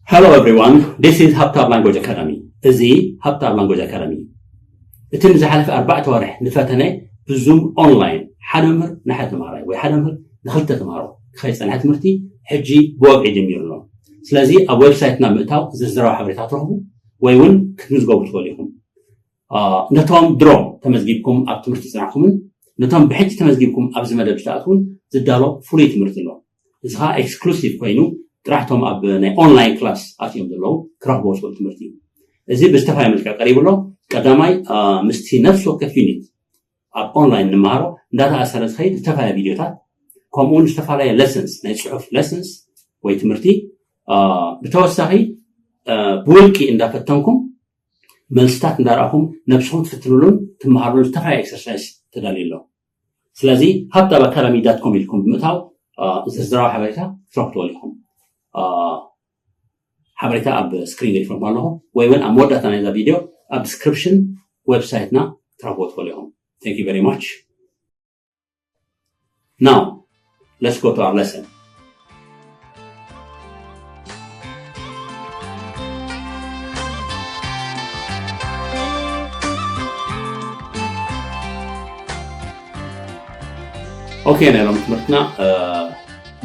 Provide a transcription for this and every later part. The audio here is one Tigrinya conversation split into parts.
Hello everyone, this is ሃብታብ Language Academy። እዚ ሃብታብ Language Academy እዩ። እቲ ንዝሓለፈ ኣርባዕተ ወርሒ ንፈተነ ብዙም ኦንላይን ሓደ መምህር ንሓደ ተምሃራይ ወይ ሓደ መምህር ንክልተ ተምሃሮ ክኸይድ ዝጸንሐ ትምህርቲ ሕጂ ብወግዒ ጀሚሩ ኣሎ። ስለዚ ኣብ ዌብሳይትና ምእታው ዝርዝራዊ ሓበሬታ ትረኽቡ ወይ እውን ክትምዝገቡ ትኽእሉ ኢኹም። ነቶም ድሮ ተመዝጊብኩም ኣብ ትምህርቲ ዝጸናሕኩምን ነቶም ብሕጂ ተመዝጊብኩም ኣብዚ መደብ ዝተኣትውን ዝዳሎ ፍሉይ ትምህርቲ ኣሎ። እዚ ከዓ ኤክስክሉሲቭ ኮይኑ ጥራሕ ቶም ኣብ ናይ ኦንላይን ክላስ ኣትዮም ዘለዉ ክረኽቦ ዝኽእል ትምህርቲ እዩ። እዚ ብዝተፈላለየ መልክዕ ቀሪቡ ኣሎ። ቀዳማይ ምስቲ ነፍሲ ወከፍ ዩኒት ኣብ ኦንላይን ንመሃሮ እንዳተኣሰረ ዝኸይድ ዝተፈላለዩ ቪድዮታት ከምኡውን ዝተፈላለዩ ለሰንስ ናይ ፅሑፍ ለሰንስ ወይ ትምህርቲ ብተወሳኺ ብውልቂ እንዳፈተንኩም መልስታት እንዳረኣኹም ነብስኹም ትፍትኑሉን ትመሃሩሉን ዝተፈላለዩ ኤክሰርሳይስ ተዳልዩ ኣሎ። ስለዚ ሃብታብ ኣካዳሚ ዳት ኮም ኢልኩም ብምእታው ዝርዝራዊ ሓበሬታ ክትረኽቡ ትኽእሉ ኢኹም። ሓበሬታ ኣብ ስክሪን ገዲፈኩም ኣለኹ ወይ እውን ኣብ መወዳእታ ናይዛ ቪድዮ ኣብ ዲስክሪፕሽን ዌብሳይትና ክትረኽብዎ ትኽእሉ ኢኹም። Thank you very much. Now, let's go to our lesson. ኦኬ፣ ናይ ሎም ትምህርትና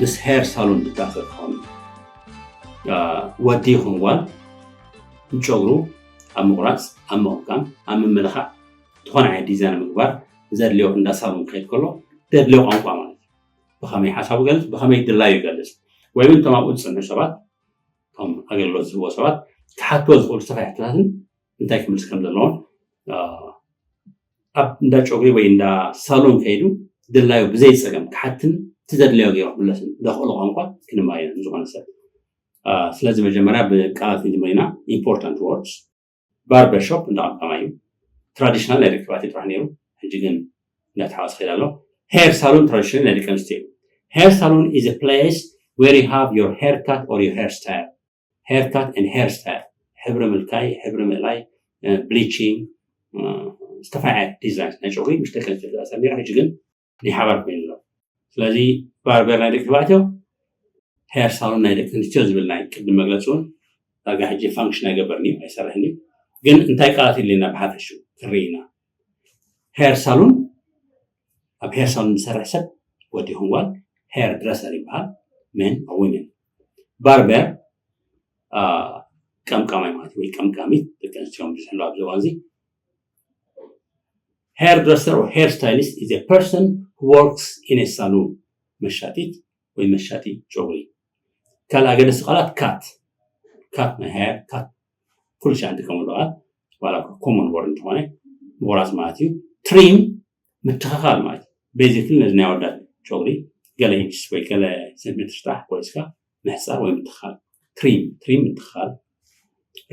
ምስ ሄር ሳሎን ዝተኣሰር ክኸውን ወዲ ይኹን ጓል ንጨጉሩ ኣብ ምቑራፅ፣ ኣብ ምቕምቃም፣ ኣብ ምምልኻዕ ዝኾነ ዓይነት ዲዛይን ምግባር ዘድልዮ እንዳ ሳሎን ክኸይድ ከሎ ዘድልዮ ቋንቋ ማለት እዩ። ብኸመይ ሓሳቡ ይገልፅ፣ ብኸመይ ድላዩ ይገልፅ፣ ወይ እውን እቶም ኣብኡ ዝፅንሑ ሰባት፣ እቶም ኣገልግሎት ዝህብዎ ሰባት ክሓትዎ ዝኽእሉ ዝተፈላለዩ ሕቶታትን እንታይ ክምልስ ከም ዘለዎን ኣብ እንዳ ጨጉሪ ወይ እንዳ ሳሎን ከይዱ ድላዩ ብዘይ ፀገም ክሓትን እቲ ዘድለዮ ገይሩ ክምለስን ዘኽእሎ ቋንቋ ክንማየ ዝኾነ ሰብ። ስለዚ መጀመሪያ ብቃላት ክንጅምር ኢና። ኢምፖርታንት ወርድስ። ባርበር ሾፕ እንዳ ቀምቃማይ እዩ። ትራዲሽናል ናይ ደቂ ተባዕትዮ ጥራሕ ነይሩ፣ ሕጂ ግን እንዳተሓወሰ ከይድ ኣሎ። ሄር ሳሎን ትራዲሽናል ናይ ደቂ ኣንስትዮ እዩ። Hair salon is a place where you have your haircut or your hairstyle. Haircut and hairstyle፣ ሕብሪ ምልካይ፣ ሕብሪ ምእላይ፣ ብሊቺንግ፣ ዝተፈላለዩ ዲዛይን ናይ ጨጉሪ ምስ ደቂ ኣንስትዮ ተኣሳሰር ነይሩ፣ ሕጂ ግን ናይ ሓባር ኮይኑ ኣሎ። ስለዚ ባርበር ናይ ደቂ ተባዕትዮ፣ ሄር ሳሎን ናይ ደቂ ኣንስትዮ ዝብል ናይ ቅድም መግለፂ እውን ዳርጋ ሕጂ ፋንክሽን ኣይገብርን እዩ፣ ኣይሰርሕን እዩ። ግን እንታይ ቃላት የድልየና ብሓፈሹ ክንርኢ ኢና። ሄር ሳሎን፣ ኣብ ሄር ሳሎን ዝሰርሕ ሰብ ወዲ ይኹን ጓል ሄር ድረሰር ይበሃል፣ ሜን ኦር ዊሜን። ባርበር ቀምቃማይ ማለት ወይ ቀምቃሚት ደቂ ኣንስትዮ ብዙሕ ኣለዋ ኣብዚ እዋን እዚ። Hairdresser or hairstylist is a person who works in a salon. መሻጢት ወይ መሻጢ ጨጉሪ። ካልእ ኣገደስቲ ቃላት ካት፣ ካት ናይ ሃየር፣ ካት ኩሉ ሻዕ ንጥቀመሉ ቃል ዋላ ኮመን ወርድ እንተኾነ ምቑራፅ ማለት እዩ። ትሪም ምትኽኻል ማለት እዩ። ቤዚክሊ ነዚ ናይ ኣወዳት ጨጉሪ ገለ ኢንችስ ወይ ገለ ሴንቲሜትር ጥራሕ ቆሪፅካ ምሕፃር ወይ ምትኽኻል። ትሪም ትሪም ምትኽኻል።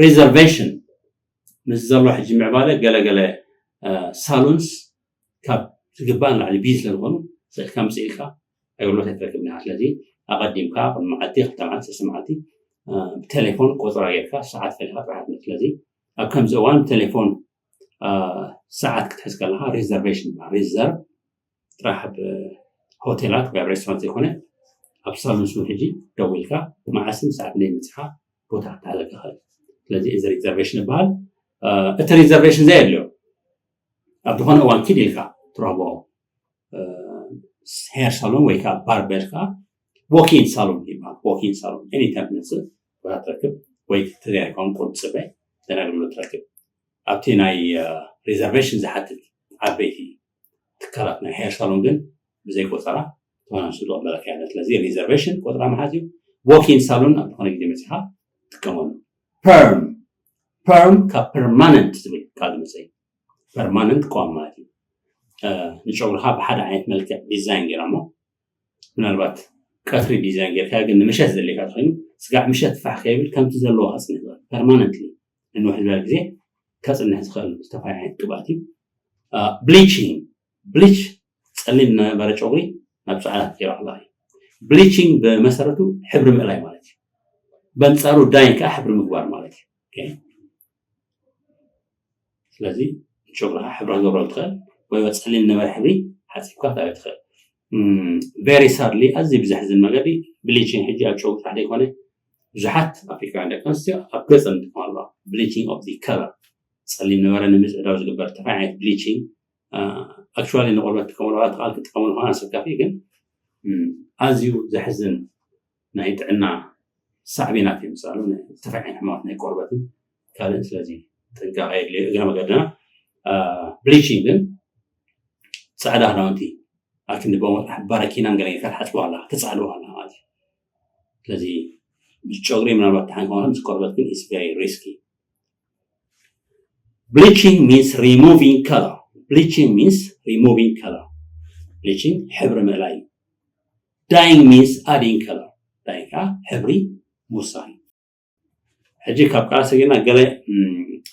ሪዘርቬሽን ምስ ዘሎ ሕጂ ምዕባለ ገለገለ ሳሎንስ ካብ ዝግባእ ንላዕሊ ቢዚ ስለዝኾኑ ስእልካ ምስ ኢልካ ኣገልግሎት ኣይትረክብን ኢኻ። ስለዚ ኣቐዲምካ ቅድሚ መዓልቲ ክልተ መዓልቲ ሰለስተ መዓልቲ ብቴሌፎን ቆፀራ ጌርካ ሰዓት ፈሊኻ ጥራሕ ትመፅእ። ስለዚ ኣብ ከምዚ እዋን ብቴሌፎን ሰዓት ክትሕዝ ከለኻ ሪዘርቬሽን ይበሃል። ሪዘርቭ ጥራሕ ኣብ ሆቴላት ወይ ኣብ ሬስቶራንት ዘይኮነ ኣብ ሳሎንስ እውን ሕጂ ደዊልካ መዓስን ሰዓት ናይ መፅኻ ቦታ ክትሓዘካ ይኽእል። ስለዚ እዚ ሪዘርቬሽን ይበሃል። እቲ ሪዘርቬሽን ዘየድልዮ ኣብ ዝኾነ እዋን ኪድ ኢልካ ትረኽቦ ሄር ሳሎን ወይ ከዓ ባርበር ከዓ ዎኪን ሳሎን ይበሃል። ዎኪን ሳሎን ኤኒታይም ትመፅእ ቦታ ትረክብ ወይ ተዘይኮን ቁርፂ በይ ዘን ኣገልግሎት ትረክብ። ኣብቲ ናይ ሪዘርቬሽን ዝሓትት ዓበይቲ ትካላት ናይ ሄር ሳሎን ግን ብዘይ ቆፀራ ተመላልሱ ዝቕበለካ የለን። ስለዚ ሪዘርቬሽን ቆፀራ ምሓዝ እዩ። ዎኪን ሳሎን ኣብ ዝኾነ ግዜ መፂኻ ትጥቀመሉ። ፐርም፣ ፐርም ካብ ፐርማነንት ዝብል ቃል ዝመፀ እዩ። ፐርማነንት ቋሚ ማለት እዩ። ንጨጉርኻ ብሓደ ዓይነት መልክዕ ዲዛይን ጌራ እሞ ምናልባት ቀትሪ ዲዛይን ጌርካ ግን ንምሸት ዘድልየካ ተኾይኑ ስጋዕ ምሸት ፋሕ ከይብል ከምቲ ዘለዎ ከፅንሕ ዝኽእል ፐርማነንትሊ ንንውሕ ዝበለ ግዜ ከፅንሕ ዝኽእል ዝተፈላለዩ ዓይነት ቅብኣት እዩ። ብሊቺንግ፣ ብሊች ፀሊም ዝነበረ ጨጉሪ ናብ ፃዕዳ ክትቀይሮ ከለኻ እዩ። ብሊቺንግ ብመሰረቱ ሕብሪ ምእላይ ማለት እዩ። በንፃሩ ዳይ ከዓ ሕብሪ ምግባር ማለት እዩ። ስለዚ ጨጉርኻ ሕብራ ክትገብረሉ ትኽእል ወይ ጸሊም ዝነበረ ሕብሪ ሓጺብካ ክትኣዮ ትኽእል። ቨሪ ሳድሊ፣ ኣዝዩ ብዘሕዝን መገዲ ብሊቺንግ ሕጂ ኣብ ጨጉሪ ጥራሕ ዘይኮነ ብዙሓት ኣፍሪካውያን ደቂ ኣንስትዮ ኣብ ገፀን ይጥቀማሉ። Bleaching of the color፣ ፀሊም ነበረ ንምፅዕዳው ዝግበር ዝተፈላለዩ ዓይነት ብሊቺንግ። ኣክቹዋሊ ንቆርበት ትጥቀምሉ ቃል ክጥቀምሉ ከሆነ ኣሰካፊ ግን ኣዝዩ ዘሕዝን ናይ ጥዕና ሳዕቤናት የምፅኣሉ። ዝተፈላለዩ ዓይነት ሕማማት ናይ ቆርበትን ካልእን። ስለዚ ጥንቃቄ የድልዮ። እግረ መገድና ብሊቺንግ ግን ፃዕዳ ክዳውንቲ ኣክንዲ በሞ ባረኪናን ገለ ጌርካ ትሓፅቦ ኣላ ትፃዕዶ ኣላ ማለት እዩ። ስለዚ ምስ ጨጉሪ ምናልባት ተሓን ከሆነ ምስ ቆርበት ግን is very risky። Bleaching means removing color. Bleaching means removing color. ብሊቺንግ ሕብሪ ምእላይ እዩ። Dyeing means adding color. ዳይንግ ከዓ ሕብሪ ምውሳኽ እዩ። ሕጂ ካብ ቃል ሰጊርና ገለ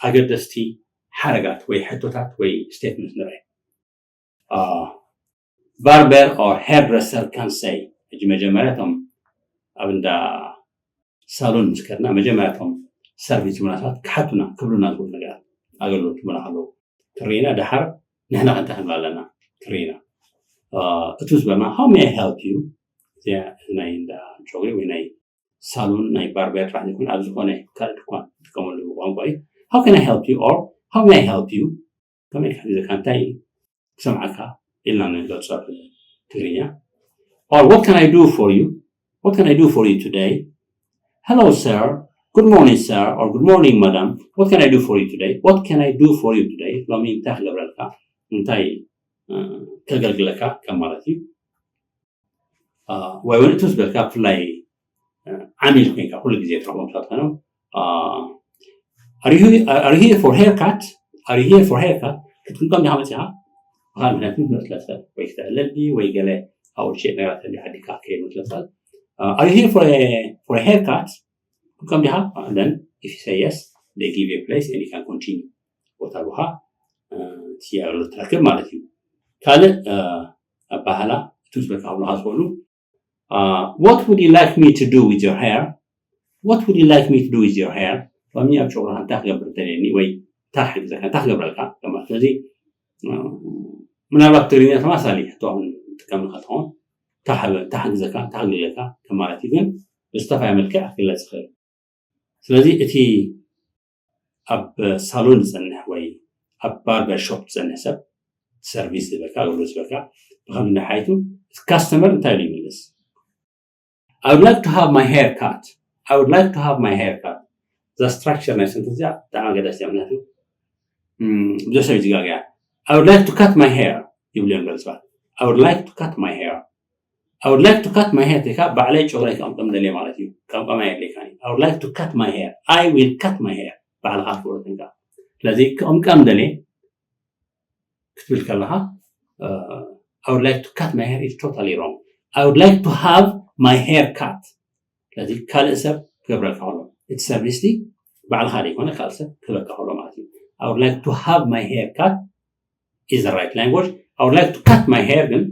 ኣገደስቲ ሓረጋት ወይ ሕቶታት ወይ ስቴትመንት ንርአ። Barber or hairdresser can say፣ ሕጂ መጀመርያ እቶም ኣብ እንዳ ሳሎን ምስ ከድና መጀመርያ እቶም ሰርቪስ ዝብሉና ሰባት ክሓቱና ክብሉና ዝኽእሉ ነገራት ኣገልግሎት ዝብሉና ከለዉ ትርኢና። ደሓር ንሕና ከ እንታይ ክንብል ኣለና ትርኢና። እቲ ዝበልና how may I help you፣ እዚኣ ናይ እንዳ ጨጉሪ ወይ ናይ ሳሎን ናይ ባርበር ጥራሕ ዘይኮነ ኣብ ዝኾነ ካልእ ድኳን ትጥቀመሉ ቋንቋ እዩ። How can I help you? Or how may I help you? ከመይ ክሕግዘካ እንታይ ክሰምዓካ ኢልና ንገልጾ ብትግርኛ። Or what can I do for you? What can I do for you today? Hello sir. Good morning sir. Or good morning madam. What can I do for you today? What can I do for you today? ሎሚ እንታይ ክገብረልካ እንታይ ከገልግለካ ከም ማለት እዩ። ወይ እውን እቲ ዝበልካ ብፍላይ ዓሚል ኮይንካ ኩሉ ግዜ ትረኽቦም ሰባት ኮይኖም are you here for haircut? Are you here for haircut? ክትክንከም ዲኻ መፂኻ ብካል ምክንያት ክትመፅለ ትኽእል ወይ ክተዕለል ድዩ ወይ ገለ ኣብኡ ሸጥ ነገራት ተሊ ዓዲካ ከይመፅለ ትኽእል። Are you here for a haircut? ክትክንከም ዲኻ? Then if you say yes, they give you a place and you can continue. ቦታ ኣለካ እቲ ኣገልግሎት ትረክብ ማለት እዩ። ካልእ ኣባህላ እቲ ዝበልካ ክብሉካ ዝኽእሉ What would you like me to do with your hair? What would you like me to do with your hair? ሎሚ ኣብ ጨጉርኻ እንታይ ክገብር ደልየኒ ወይ እንታይ ክሕግዘካ እንታይ ክገብረልካ ከማለት። ስለዚ ምናልባት ትግርኛ ተማሳሊ ሕቶ ክንጥቀም ንኽእል ትኸውን። እንታይ ክሕግዘካ እንታይ ክግልገለካ ከማለት እዩ። ግን ብዝተፈላለየ መልክዕ ክግለፅ ይኽእል። ስለዚ እቲ ኣብ ሳሎን ዝፀንሕ ወይ ኣብ ባርበር ሾፕ ዝፀንሕ ሰብ ሰርቪስ ዝበልካ ኣገልግሎት ዝበልካ ብኸምዚ ሓይቱ እቲ ካስተመር እንታይ ኢሉ ይምልስ? I would like to have my hair cut. I would like to have my hair cut. እዛ ስትራክቸር ናይ ሰንተንስ እዚኣ ብጣዕሚ ኣገዳሲት እያ። ምክንያቱ ብዙሕ ሰብ ይዝጋገያ። I would like to cut my hair ይብሉ እዮም ገለ ሰባት። I would like to cut my hair. I would like to cut my hair ተካ ባዕለይ ጨጉረይ ክቕምቀም ደልየ ማለት እዩ። ቀምቀማ የድልየካ እዩ። I would like to cut my hair. I will cut my hair. ባዕልኻ ትገብሮ ኮይንካ። ስለዚ ክቕምቀም ደልየ ክትብል ከለኻ I would like to cut my hair is totally wrong. I would like to have my hair cut. ስለዚ ካልእ ሰብ ክገብረልካ ከሎ እቲ ሰርቪስ ባዕልኻ ዘይኮነ ካልእ ሰብ ክህበካ ከሎ ማለት እዩ። I would like to have my hair cut is the right language. I would like to cut my hair ግን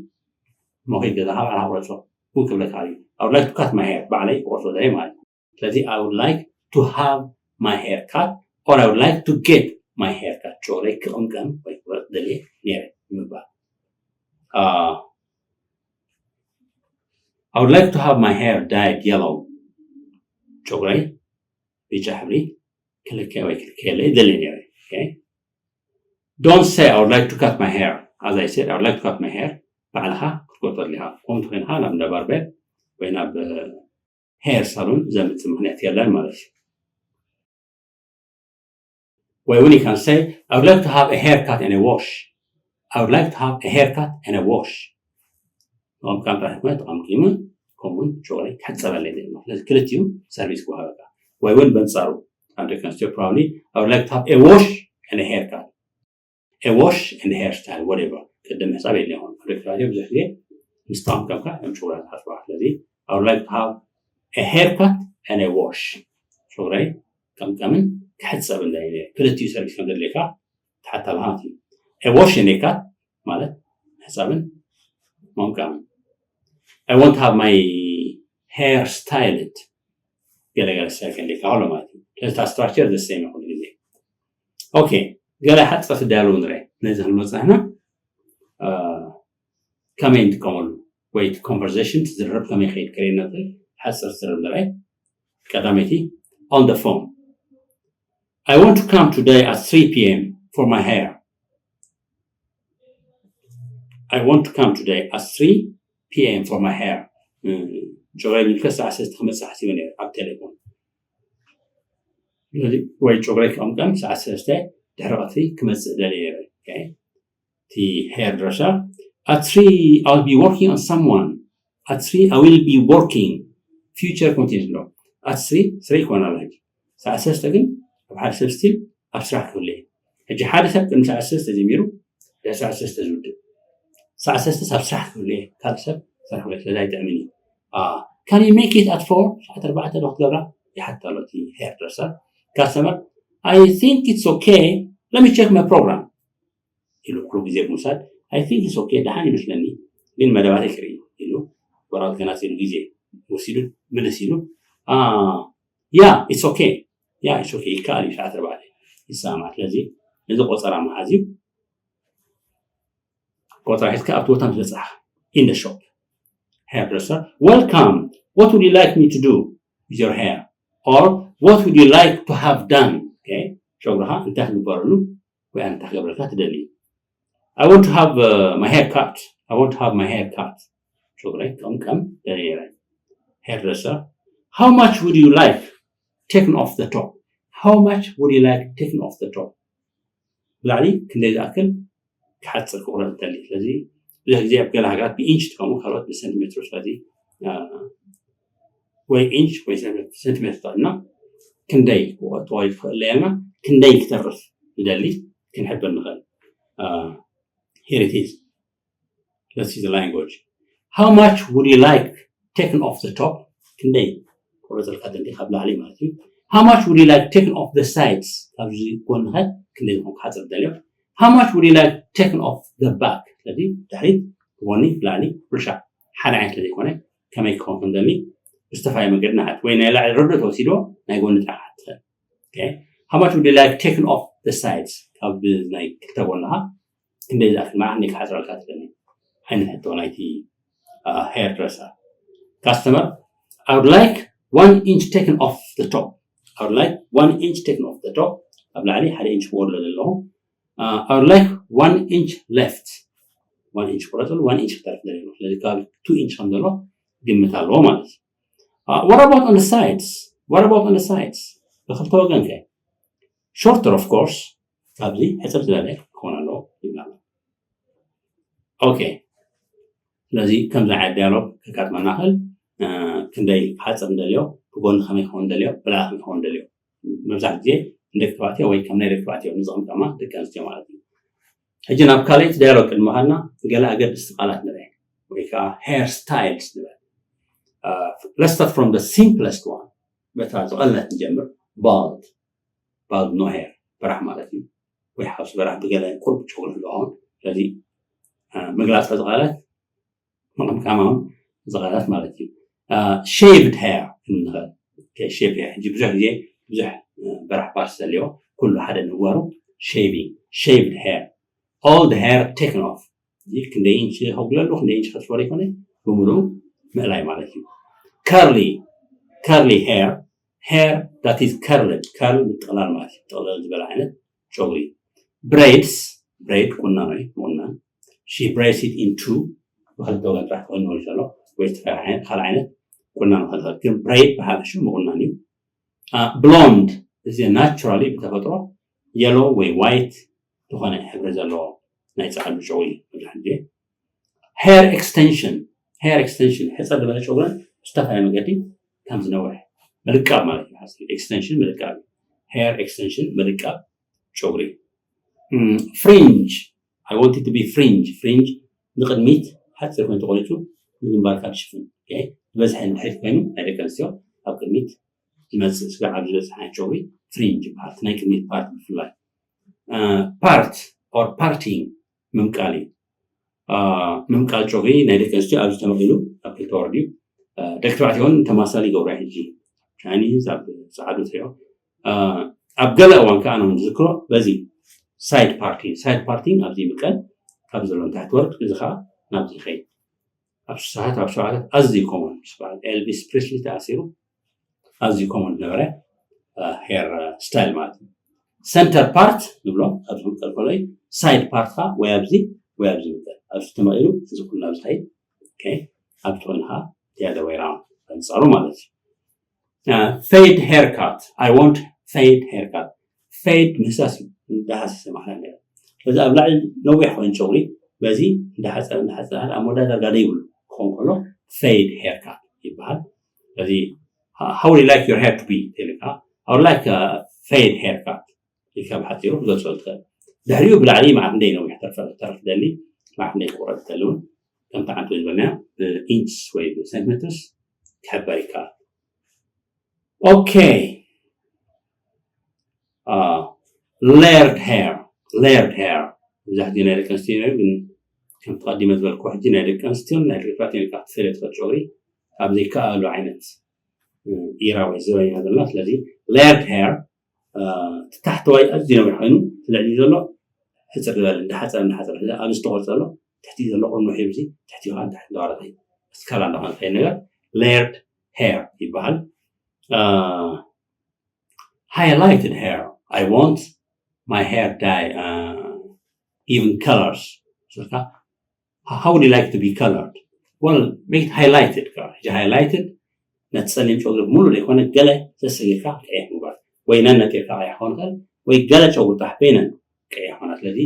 መኺድ ገዛኻ ባዕልኻ ቁረፆ እውን ክብለካ እዩ። I would like to cut my hair ባዕለይ ክቆርፆ ደልየ ማለት እዩ። ስለዚ I would like to have my hair cut or I would like to get my hair cut ጨጉረይ ክቕምቀም ወይ ክቁረፅ ደልየ ነይረ ንምባል። I would like to have my hair dyed yellow. ጨጉረይ ብጫ ሕብሪ ክልከ ወይ ክልከየለይ ደልየ ነይረ። Don't say I would like to cut my hair. As I said, I would like to cut my hair. ባዕልኻ ክትቆርጦ ኣድሊኻ ከምኡ እንተኮይንካ ናብ እንዳ ባርበር ወይ ናብ hair salon ዘምፅእ ምክንያት የለን ማለት እዩ። ወይ እውን you can say I would like to have a haircut and a wash. I would like to have a haircut and a wash. ተቐምቃም ጥራሕ ይኮነ ተቐምቂሙ ከምኡውን ጨጉረይ ክሕፀበለይ ደሊ ማለት ስለዚ ክልቲኡ ሰርቪስ ክወሃበካ ወይ እውን በንፃሩ ኣብ ደቂ ኣንስትዮ probably I would like to have a wash and a haircut. A wash and hairstyle, whatever. ቅድም ሕሳብ የድልያ ይኸውን ኣብ ደቂ ተባዕትዮ ብዙሕ ግዜ ምስ ተቐምቀምካ እዮም ጨጉራ ዝሓፅቡካ። ስለዚ I would like to have a haircut and a wash. ጨጉረይ ከምቀምን ክሕፀብን ክልቲኡ ሰርቪስ ከም ዘድልየካ ትሓታ ኣለካ ማለት እዩ። A wash and a cut ማለት ምሕፃብን ምቕምቃምን። I want to have my hair styled ገለገለ ስታይል ከልካ ከሎ ማለት እዩ። ስለዚ እታ ስትራክቸር the same ኩሉ ግዜ። ኦኬ ገለ ሓፀርቲ ዳያሎግ ንርአ ነዚ ክንመፅእ ሕና ከመይ ንጥቀመሉ ወይ እቲ ኮንቨርሴሽን ትዝረብ ከመይ ከይድ ከርእየና ዝኽእል ሓፀርቲ ዝረብ ንርአ። ቀዳመይቲ on the phone. I want to come today at three p.m. for my hair. I want to come today at three p.m. for my hair. ጨጉረይ ልከ ሰዓት ሰለስተ ክመፅእ ሓሲበ ነይረ ኣብ ቴሌፎን። ወይ ጨጉረይ ክቕምቀም ሰዓት ሰለስተ ድሕሪ ቀትሪ ክመፅእ ደልየ ነይረ። እቲ hair dresser, at three I'll be working on someone. At three I will be working. Future continuous ኣሎ። At three ስራሕ ይኮን ኣሎ ሕጂ። ሰዓት ሰለስተ ግን ኣብ ሓደ ሰብ still ኣብ ስራሕ ክህሉ እየ። ሕጂ ሓደ ሰብ ቅድሚ ሰዓት ሰለስተ ጀሚሩ ድሕሪ ሰዓት ሰለስተ ዝውድእ፣ ሰዓት ሰለስተ ኣብ ስራሕ ክህሉ እየ፣ ካልእ ሰብ ስራሕ ክህሉ እየ፣ ስለዚ ኣይጥዕምን እዩ። Can you make it at four? ሰዓት ኣርባዕተ ዶ ክትገብራ? ይሓትት ኣሎ እቲ hair dresser። Customer, I think it's okay. Let me check my program. ኢሉ ኩሉ ግዜ ብምውሳድ I think it's okay፣ ደሓን ይመስለኒ፣ ግን መደባተይ ክርኢ ኢሉ ወረቐት ገናፂሉ ግዜ ወሲዱ ምልስ ኢሉ yeah, it's okay, yeah, it's okay፣ ይከኣል እዩ፣ ሰዓት ኣርባዕተ ይሰማማዕ። ስለዚ ነዚ ቆፀራ መሓዝ እዩ። ቆፀራ ሒዝካ ኣብቲ ቦታ ምስ በፃሕ in the shop, hairdresser, welcome, what would you like me to do with your hair? Or what would you like to have done? ጨጉርኻ እንታይ ክግበረሉ ወይ እንታይ ክገብረልካ ትደሊ? I want to have my hair cut. I want to have my hair cut. ጨጉረይ ክቕምቀም ደልየ። Hairdresser, how much would you like taken off the top? How much would you like taken off the top? ብላዕሊ ክንደይ ዝኣክል ክሓፅር ክቑረፅ እደሊ? ስለዚ ብዙሕ ግዜ ኣብ ገለ ሃገራት ብኢንች ትኸውን፣ ካልኦት ብሰንቲሜትር። ስለዚ ወይ ኢንች ወይ ሰንቲሜትር ተጠቕምና ክንደይ ክወጥዎ ይኽእል ኣለና፣ ክንደይ ክተርፍ ንደሊ ክንሕብር ንኽእል። Here it is. Let's see the language. How much would you like taken off the top? ክንደይ ክቑረፀልካ ደሊ ካብ ላዕሊ ማለት እዩ። How much would you like taken off the sides? ካብዚ ጎንኸ ክንደይ ዝኾን ክሓፅር ደልዮ? How much would you like taken off the back? ስለዚ ድሕሪት፣ ጎኒ፣ ላዕሊ፣ ኩልሻዕ ሓደ ዓይነት ስለዘይኮነ ከመይ ክኸውን ከም ደሊ ብዝተፈላለየ መንገዲ ንሓት። ወይ ናይ ላዕሊ ረዶ ተወሲዶ ናይ ጎኒ ጥራሕ ክትኽእል። How much would you like taken off the sides? ካብ ናይ ክልተ ጎንኻ ክንደይ ዝኣክል መዓት ክንደይ ክሓፅረልካ ትደሊ ዓይነት ሕቶ ናይቲ hairdresser። Customer, I would like one inch taken off the top. I would like one inch taken off the top. ኣብ ላዕሊ ሓደ ኢንች ክወርዶ ዘለኹ። I would like one inch left. One inch ክረፅሉ፣ one inch ክተርፍ ደለኹ። ስለዚ ከባቢ two inch ከም ዘሎ ግምት ኣለዎ ማለት እዩ። What about on the sides? What about on the sides? ብክልተ ወገን ከ? Shorter, of course. ካብዚ ሕፅር ዝበለ ክኾን ኣለዎ ይብላና። ኦኬ፣ ስለዚ ከምዚ ዓይነት ዲያሎግ ከጋጥመና ክእል። ክንደይ ክሓፅር እንደልዮ፣ ብጎኒ ከመይ ክኸውን እንደልዮ፣ ብላዕሊ ከመይ ክኸውን እንደልዮ። መብዛሕትኡ ግዜ ንደቂ ተባዕትዮ ወይ ከም ናይ ደቂ ተባዕትዮ ንዝቕምቀማ ደቂ ኣንስትዮ ማለት እዩ። ሕጂ ናብ ካልኣይቲ ዲያሎግ ቅድሚ ምኻድና ገለ ኣገድስቲ ቃላት ንርኢ ወይ ከዓ hair styles ንበል። Let's start from the simplest one. በታ ዝቐለለት ንጀምር። Bald, bald no hair፣ በራሕ ማለት እዩ። ወይ ሓውሲ በራሕ ብገለ ቁሩብ ጨጉሪ ኣለዎ። ስለዚ ምግላፅ እዚ ቃላት ምቕምቃም እውን እዚ ቃላት ማለት እዩ። Shaved hair ክንብል ንኽእል። Shaved hair ሕጂ ብዙሕ ግዜ ብዙሕ በራሕ ፓርት ዘልዎ ኩሉ ሓደ ንግበሩ። Shaving, shaved hair, all the hair taken off። እዚ ክንደይ ኢንች ከጉድለሉ፣ ክንደይ ኢንች ከስፈሩ ይኮነ ብምሉኡ ምእላይ ማለት እዩ። Curly, curly hair, hair that is curled። Curl ምጥቕላል ማለት እዩ። ጥቕልል ዝበለ ዓይነት ጨጉሪ። Braids፣ ብሬድ ቁናኖ እዩ፣ ምቑናን። She braids it in two፣ ብክልተ ወገን ጥራሕ ክቑኖ ይኽእል ወይ ዝተፈላለዩ ዓይነት፣ ካልእ ዓይነት ቁናኖ ክእል። ግን ብሬድ ብሓፈሽኡ ምቑናን እዩ። Blonde፣ እዚ ናቹራሊ ብተፈጥሮ የሎ ወይ ዋይት ዝኾነ ሕብሪ ዘለዎ ናይ ፃዕዱ ጨጉሪ እዩ። መብዛሕትኡ ግዜ hair extension፣ hair extension ሕፅር ዝበለ ጨጉርን ብዝተፈላለየ መንገዲ ከም ዝነውሕ ምልቃብ ማለት እዩ። Extension ምልቃብ፣ hair extension ምልቃብ ጨጉሪ። Fringe፣ I want it to be fringe። Fringe ንቕድሚት ሓፂር ኮይኑ ተቆሪፁ ንግንባርካ ዝሽፍን። ዝበዝሐ ንድሕሪት ኮይኑ ናይ ደቂ ኣንስትዮ ኣብ ቅድሚት ዝመፅእ ስጋዕ ኣብ ዝበፅሕ ዓይነት ጨጉሪ fringe ይበሃል። ናይ ቅድሚት ፓርት ብፍላይ። Part or parting ምምቃል እዩ። ምምቃል ጨጉሪ ናይ ደቂ ኣንስትዮ ኣብዚ ተመቒሉ ኣብ ክልተ ወርድ እዩ። ደቂ ተባዕትዮ እውን ተማሳሊ ይገብሮ ሕጂ። ቻይኒዝ ኣብ ፃዕዱ ትሪኦ። ኣብ ገለ እዋን ከዓ ኣነ ዝዝክሮ በዚ side parting፣ side parting ኣብዚ ምቀል ካብ ዘሎ ንታሕቲ ወርድ፣ እዚ ከዓ ናብዚ ይኸይድ። ኣብ ስሳታት ኣብ ሰባታት ኣዝዩ ኮመን ምስ በዓል ኤልቪስ ፕሪስሊ ተኣሲሩ ኣዝዩ ኮመን ዝነበረ hair style ማለት እዩ። Center part ንብሎ ኣብዚ ክምቀል ከሎ፣ side part ካ ወይ ኣብዚ ወይ ኣብዚ ምቀል፣ ኣብዚ ተመቂሉ እዚ ኩሉ ኣብዚ ታይ okay ኣብዚ ትኾንካ the other way round ኣንጻሩ ማለት እዩ። Fade haircut, I want fade haircut። Fade ምህሳስ እንዳሃሰሰ ማለት እዩ። በዚ ኣብ ላዕሊ ነዊሕ ኮይኑ ጨጉሪ በዚ እንዳሓፀረ እንዳሓፀረ ኣብ መወዳእታ ዳርጋ ዘይብሉ ክኾን ከሎ fade haircut ይበሃል። ስለዚ how would you like your hair to be ኢልካ I would like fade haircut ኢልካ ብሓፂሩ ክትገልፆ ትኽእል። ድሕሪኡ ብላዕሊ መዓት እንደይ ነዊሕ ተርፍ ደሊ መዓት እንደይ ክቁረጥ ደሊ እውን ከምቲ ዓንቱ ዝበልና ብኢንች ወይ ብሰንቲሜትርስ ክሕበር ይከኣል። Okay. Layered hair, layered hair መብዛሕትኡ ናይ ደቂ ኣንስትዮ እዩ፣ ግን ከም ተቐዲመ ዝበልኩ ሕጂ ናይ ደቂ ኣንስትዮን ናይ ደቂ ተባዕትዮን ኢልካ ክትፈልዮ ትኽእል ጨጉሪ ኣብ ዘይከኣሉ ዓይነት ኢራ ወይ ዘበን ኢና ዘለና። ስለዚ layered hair እቲ ታሕተዋይ ኣዝዩ ነዊሕ ኮይኑ እቲ ልዕሊ ዘሎ ሕፅር ዝበለ እንዳሓፀረ እንዳሓፀረ ኣብ ዝተቆርፀ ኣሎ ትሕቲ ዘሎ ቁርኑ ሒብዚ ትሕቲ ኻን ታሕቲ እንዳወረደ ስካላ እንዳኾነ ዝኸይድ ነገር layered hair ይበሃል። Highlighted hair, I want my hair dye, even colors. How would you like to be colored? Well, make it highlighted. Highlighted ነቲ ፀሊም ጨጉሪ ብሙሉ ዘይኮነ ገለ ዘሰጊርካ ቀይሕ ምግባር ወይ ነነጢርካ ቀይሕ ክኾን ይኽእል ወይ ገለ ጨጉሪ ጥራሕ በይነን ቀይሕ ኾና። ስለዚ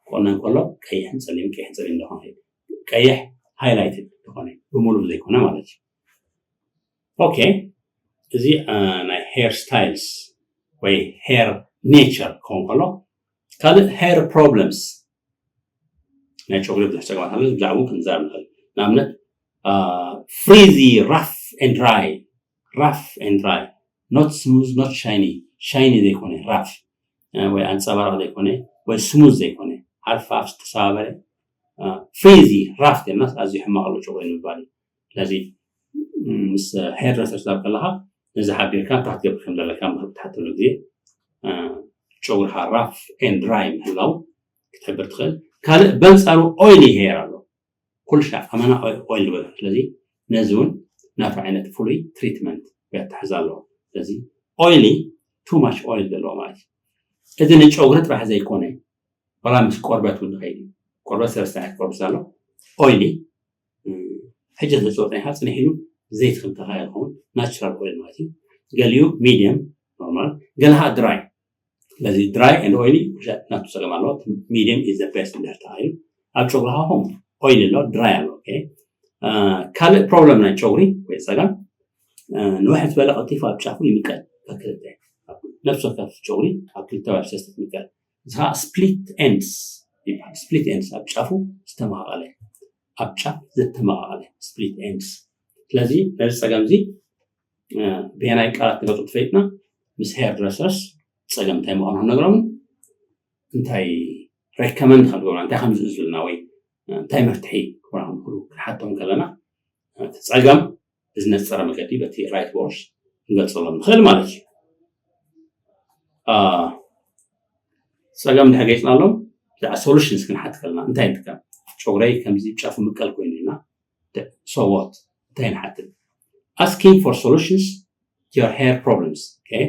ክቆነን ከሎ ቀይሕን ፀሊም ቀይሕን ፀሊም ዝኾነ ቀይሕ highlighted ዝኾነ ብሙሉ ዘይኮነ ማለት እዩ። Okay, እዚ ናይ hair styles ወይ hair nature ክኾን ከሎ ካልእ hair problems ናይ ጨጉሪ ብዙሕ ፀገማት ኣሎ። ብዛዕባኡ ክንዛረብ ንኽእል። ንኣብነት frizzy, rough and dry, rough and dry, not smooth, not shiny, shiny ዘይኮነ rough ወይ ኣንፀባራቕ ዘይኮነ ወይ smooth ዘይኮነ ሓርፋፍ ዝተሰባበረ frizzy, rough ኢልናስ ኣዝዩ ሕማቕ ኣሎ ጨጉሪ ንምባል እዩ። ስለዚ ምስ hairdresser ትዛረብ ከለኻ ነዚ ሓቢርካ እንታይ ክትገብር ከም ዘለካ ምኽሪ ክትሓተሉ ግዜ ጨጉርኻ rough and dry ምህላው ክትሕብር ትኽእል። ካልእ በንፃሩ oily hair ኣሎ። ኩሉ ሻዕ ኣመና oil ዝበለ። ስለዚ ነዚ እውን ናቱ ዓይነት ፍሉይ treatment የተሓዝ ኣለዎ። ስለዚ oily, too much oil ዘለዎ ማለት እዩ። እዚ ንጨጉሪ ጥራሕ ዘይኮነ ዋላ ምስ ቆርበት እውን ንኸይድ እዩ። ቆርበት ሰለስተ ዓይነት ቆርበት ኣሎ። Oily ሕጂ ተፅወ ፀኒሓ ፅንሕ ኢሉ ዘይቲ ከም ተኻየ ዝኸውን natural oil ማለት እዩ። ገሊኡ medium, normal፣ ገለ ከዓ dry። ስለዚ dry and oily ናቱ ፀገም ኣለዎ። Medium is the best እንድሕር ተኻይሉ ኣብ ጨጉሪ ሃኹም oily ኣሎ፣ dry ኣሎ። ካልእ problem ናይ ጨጉሪ ወይ ፀገም ንውሕ ዝበለ ቀልጢፉ ኣብ ጫፉ ይምቀል። ክልተ ነፍሲ ወከፍ ጨጉሪ ኣብ ክልተ ወይ ኣብ ሰለስተ ይምቀል። እዚ ከዓ split ends ይበሃል። Split ends ኣብ ጫፉ ዝተመቓቐለ፣ ኣብ ጫፍ ዝተመቓቐለ split ends። ስለዚ ነዚ ፀገም እዚ ብየናይ ቃላት ንገፁ ትፈይጥና ምስ hairdressers ፀገም እንታይ ምዃኑ ክነግሮምን እንታይ recommend ከም ዝገብሩና እንታይ ከም ዝእዙልና ወይ እንታይ መፍትሒ ክኾና ከም ዝኽእሉ ክንሓቶም ከለና እቲ ፀገም ብዝነፀረ መገዲ በቲ right words ክንገልፀሎም ንኽእል ማለት እዩ። ፀገም እንድሕር ገይፅናሎም ብዛዕባ solutions ክንሓት ከለና እንታይ ንጥቀም? ጨጉረይ ከምዚ ጫፉ ምቀል ኮይኑ ኢና so what እንታይ ንሓትት? Asking for solutions to your hair problems. Okay,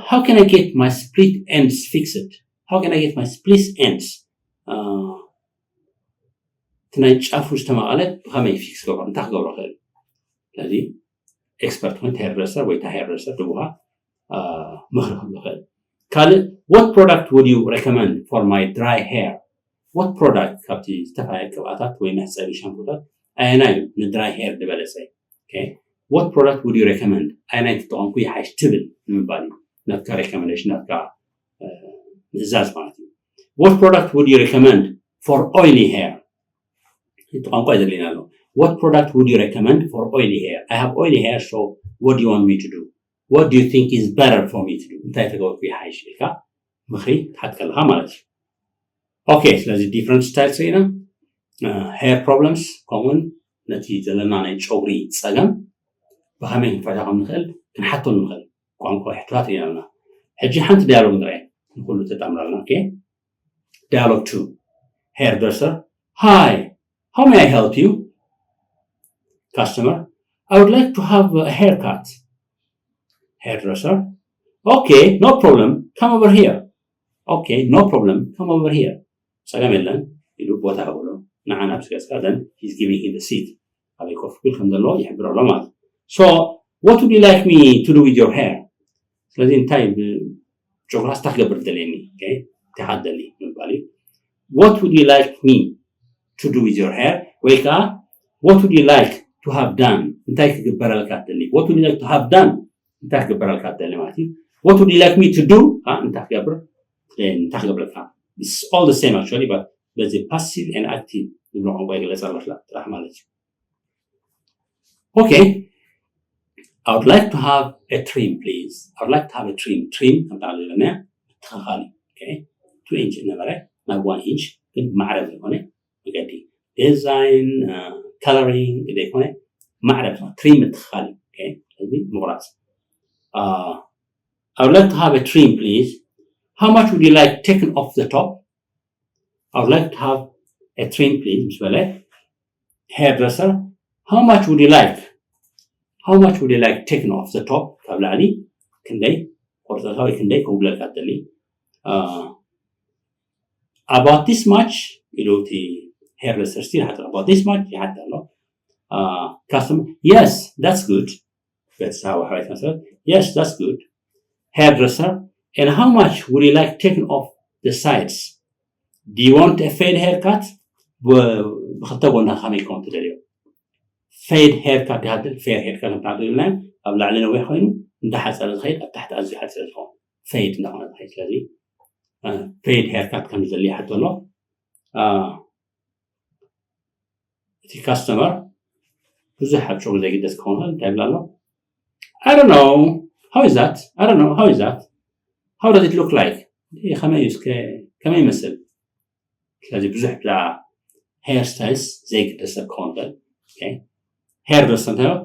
how can I get my split ends fixed? How can I get my split ends? እቲ ናይ ጫፉ ዝተመቐለ ብኸመይ fix ገብሮ እንታይ ክገብሮ ክእል? ስለዚ expert ኾይኑ hairdresser ወይ hairdresser ድቡኻ ምኽሪ ክህሉ ይኽእል። ካልእ what product would you recommend for my dry hair? What product ካብቲ ዝተፈላለዩ ቅብኣታት ወይ መሕፀቢ ሻምፖታት ኣየናይ እዩ ን dry hair ዝበለፀ? What product would you recommend? ኣየናይ ተጠቐምኩ ይሓይሽ ትብል ንምባል እዩ። ናትካ recommendation ናትካ ምእዛዝ ማለት እዩ። What product would you recommend for oily hair? እቲ ቋንቋ እዩ ዘድልየና ኣሎ። What product would you recommend for oily hair? I have oily hair, so what do you want me to do? What do you think is better for me to do? እንታይ ተገበርኩ ይሓይሽ ኢልካ ምኽሪ ትሓት ከለኻ ማለት እዩ። Okay, ስለዚ different styles ርኢና hair problems ከምኡውን ነቲ ዘለና ናይ ጨጉሪ ፀገም ብኸመይ ክንፈትሖ ከም ንኽእል ክንሓቶም ንኽእል ቋንቋ ሕቶታት ርኢና ኣለና። ሕጂ ሓንቲ dialogue ንርአ ንኩሉ ተጣምራልና። Okay, dialogue two. Hairdresser, hi, how may I help you? Customer, I would like to have a haircut. hairdresser. Okay, no problem. Come over here. Okay, no problem. Come over here. ጸገም የለን ኢሉ ቦታ ሃበሎ። ንዓ ናብዚ ገጽካ። Then he's giving him the seat. ኣበይ ኮፍ ክብል ከም ዘለዎ ይሕብሮ ኣሎ ማለት እዩ። So, what would you like me to do with your hair? ስለዚ እንታይ ብ-፣ ጨጉራስ እንታይ ክገብር ትደልየኒ? Okay? እንታይ ኢኻ ትደሊ ምባል እዩ። What would you like me to do with your hair? ወይ ከዓ what would you like to have done? እንታይ ክግበረልካ ትደሊ? What would you like to have done? እንታይ ክግበረልካ ትደሊ ማለት እዩ። What would you like me to do? ከዓ እንታይ ክገብር፣ እንታይ ክገብረልካ? It's all the same actually, but በዚ passive and active ዝብሎ ቋንቋ ይግለጽ ኣሎ ጥራሕ ማለት እዩ። Okay, I would like to have a trim, please. I would like to have a trim. Trim ከምታ ዝበለና ምትኻኻል እዩ። Okay, two inch ነበረ ናብ one inch፣ ግን ማዕረ ዝኾነ መገዲ ዲዛይን፣ coloring ዘይኮነ ማዕረ ዝኾነ trim ምትኻኻል እዩ። Okay፣ ስለዚ ምቑራጽ። Uh, I would like to have a trim, please. How much would you like taken off the top? I would like to have a trim, please. ምስ በለ hairdresser, how much would you like? How much would you like taken off the top? ካብ ላዕሊ ክንደይ ቆርፀልካ ወይ ክንደይ ከውግለልካ ትደሊ? Uh, about this much ኢሉ እቲ hairdresser still ይሓትት። About this much ይሓትት ኣሎ። Uh, customer, yes, that's good. በቲ ዝሃቦ ሓበሬታ መሰረት፣ yes, that's good. Hairdresser, and how much would you like taken off the sides? Do you want a fade haircut? ብ-፣ ብክልተ ጎና ከመይ ክኸውን ትደልዮ? Fade haircut ይሃድል። Fade haircut እንታይ ትብልና? ኣብ ላዕሊ ነዊሕ ኮይኑ እንዳሓፀረ ዝኸይድ፣ ኣብ ታሕቲ ኣዝዩ ሓፂር ዝኸውን fade እንዳኾነ ዝኸይድ። ስለዚ፣ uh, fade haircut ከም ዝደሊ ይሓቶ ኣሎ። Uh, እቲ customer ብዙሕ ኣብ ጨጉሪ ዘይግደስ ክኸውን ይኽእል። እንታይ ይብል ኣሎ? I don't know. How is that? I don't know. How is that? How does it look like? ይህ ከመይ እዩ? እስከ ከመይ ይመስል? ስለዚ ብዙሕ ብዛዕባ hairstyles ዘይግደስ ሰብ ክኸውን ይኽእል። Okay? Hairdresser እንታይ ይብል?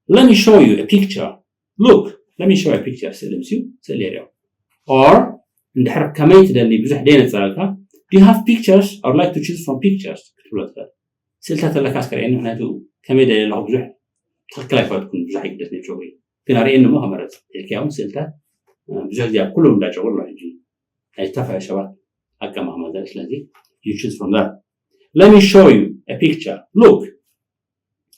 Let me show you a picture. Look, let me show you a picture. ስእሊ ምስዩ፣ ስእሊ የርእዮ። Or እንድሕር ከመይ ትደሊ ብዙሕ ደይነፀረልካ፣ do you have pictures? I would like to choose from pictures ክትብሎ ትኽእል። ስእልታት ኣለካ እስከ ርእየኒ፣ ምክንያቱ ከመይ ደልየ ኣለኹ ብዙሕ ትኽክል ኣይኮነትኩን፣ ብዙሕ ኣይግደስን ጨጉሪ፣ ግን ኣርእየኒ እሞ ከመረጽ ኢልካ። እውን ስእልታት፣ እ፣ ብዙሕ ግዜ ኣብ ኩሎም እንዳ ጨጉሪ ኣሎ ሕጂ ናይ ዝተፈላለዩ ሰባት ኣቀማቕማ ዘርኢ። ስለዚ you choose from that. Let me show you a picture. Look.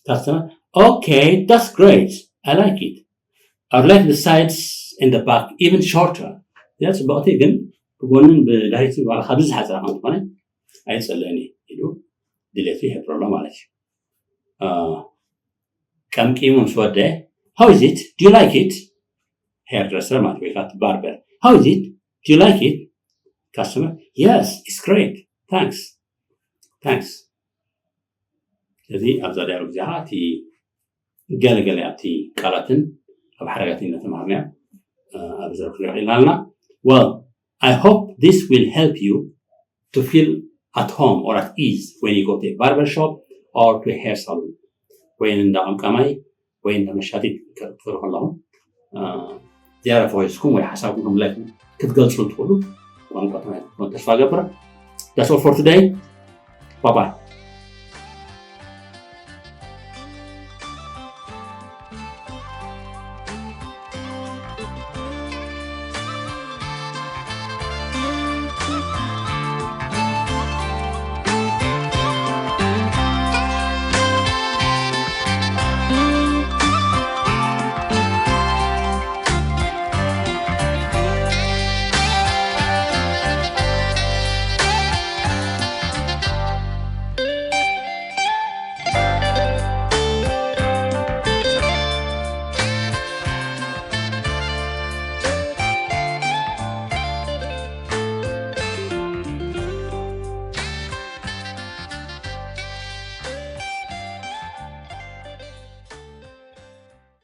Customer, okay, that's great. I like it. I'd like the sides and the back even shorter. እዚኣ ጽብቕቲ፣ ግን ብጎንን ብድሕሪትን ዋላ ካብዚ ዝሓጽራ ከም ዝኾነ ኣይጸልእን እየ ኢሉ ድሌቱ ይሕብረሎ ማለት እዩ። አ፣ ቀምቂሙ ምስ ወደ፣ how is it? Do you like it? Hairdresser ማለት ወይ ከዓ barber. How is it? Do you like it? Customer, yes, it's great. Thanks. Thanks. ስለዚ ኣብዛ ዳያሎግ እዚኣ እቲ ገለገለ ኣብቲ ቃላትን ኣብ ሓረጋትን እናተማሃርና፣ እ፣ ኣብዚ ክንሪኦ ኢልና ኣለና። Well, I hope this will help you to feel at home or at ease when you go to a barber shop or to a hair salon. ወይ እንዳ ቀምቃማይ ወይ እንዳ መሻጢት ክትከዱ ከለኹም፣ እ፣ ዝያዳ ፈኺስኩም ወይ ሓሳብኩም ከም ላይክ ክትገልጹ ትኽእሉ ቋንቋ ተማሂርኩም ተስፋ ገብር። That's all for today. Bye bye.